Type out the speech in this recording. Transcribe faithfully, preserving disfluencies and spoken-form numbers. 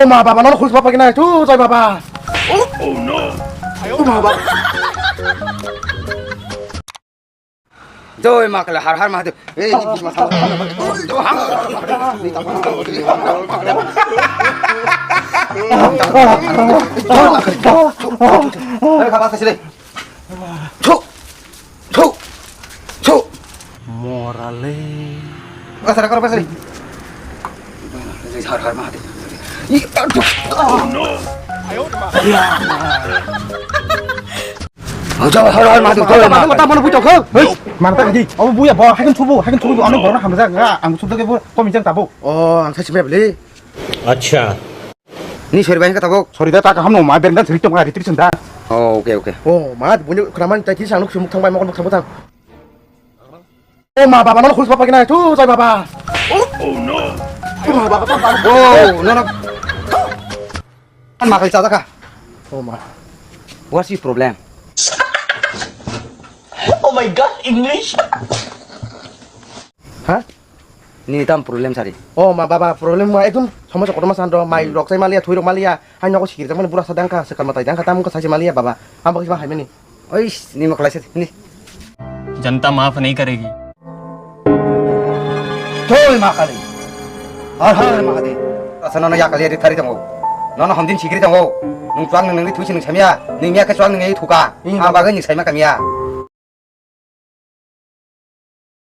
O ma baba, nono khulsa pagina, tu jai baba. Oh, oh no. O ma baba. Jai ma kala har har mahadev. Ei, ni ma. Ei, baba, sa sile. Thu! Thu! Thu! Morale. Pasari, karo pasari. Har har mahadev. Oh no. Har har mahadev. Mano, mano, mano, bujo kho. Hei, mano ta di. Obo buya bo, hakin thubu, hakin thubu, ano borok hamjak, ang thubu ke bo, komi jang tabo. Oh, ang sa simre beli. Acha. Ni sori bai ka tabok. Sori da ta kaham no ma bereng dan sori tong ari tri sunda. Oh, okay, okay. Oh, ma buni kraman ta ki sanu sumuk thang bai mokon thang thang. Oh, ma baba nono khulsa pagina tu jai baba. Oh, oh no. Oh, ma baba ta. Oh, no, no. An ma kai cha ka. Oh, ma. What's your problem? Oh my God, English. Ha? Nini tam problem sari. Oh, ma baba, problem ma ekdom somosa kotorma sando, mai rok chai maliya, thui rok maliya, hai nogo sikir jakmani bura sa dangkha, sekal matai dangkha, tam wngkha saise maliya baba. Amo kisa hai mani. Ois, ni ma khlaisa ni. जनता माफ नहीं करेगी। Thoi ma kali. Har har ma kali. Asa nono ya kali ri thari tongo. Nono hamdin sikiri tongo. Nung chuang nung nungri thui si nung samya. Nung miya khe chuang nung ei thuka. Hmm. Ang bagwi nung saima kamya.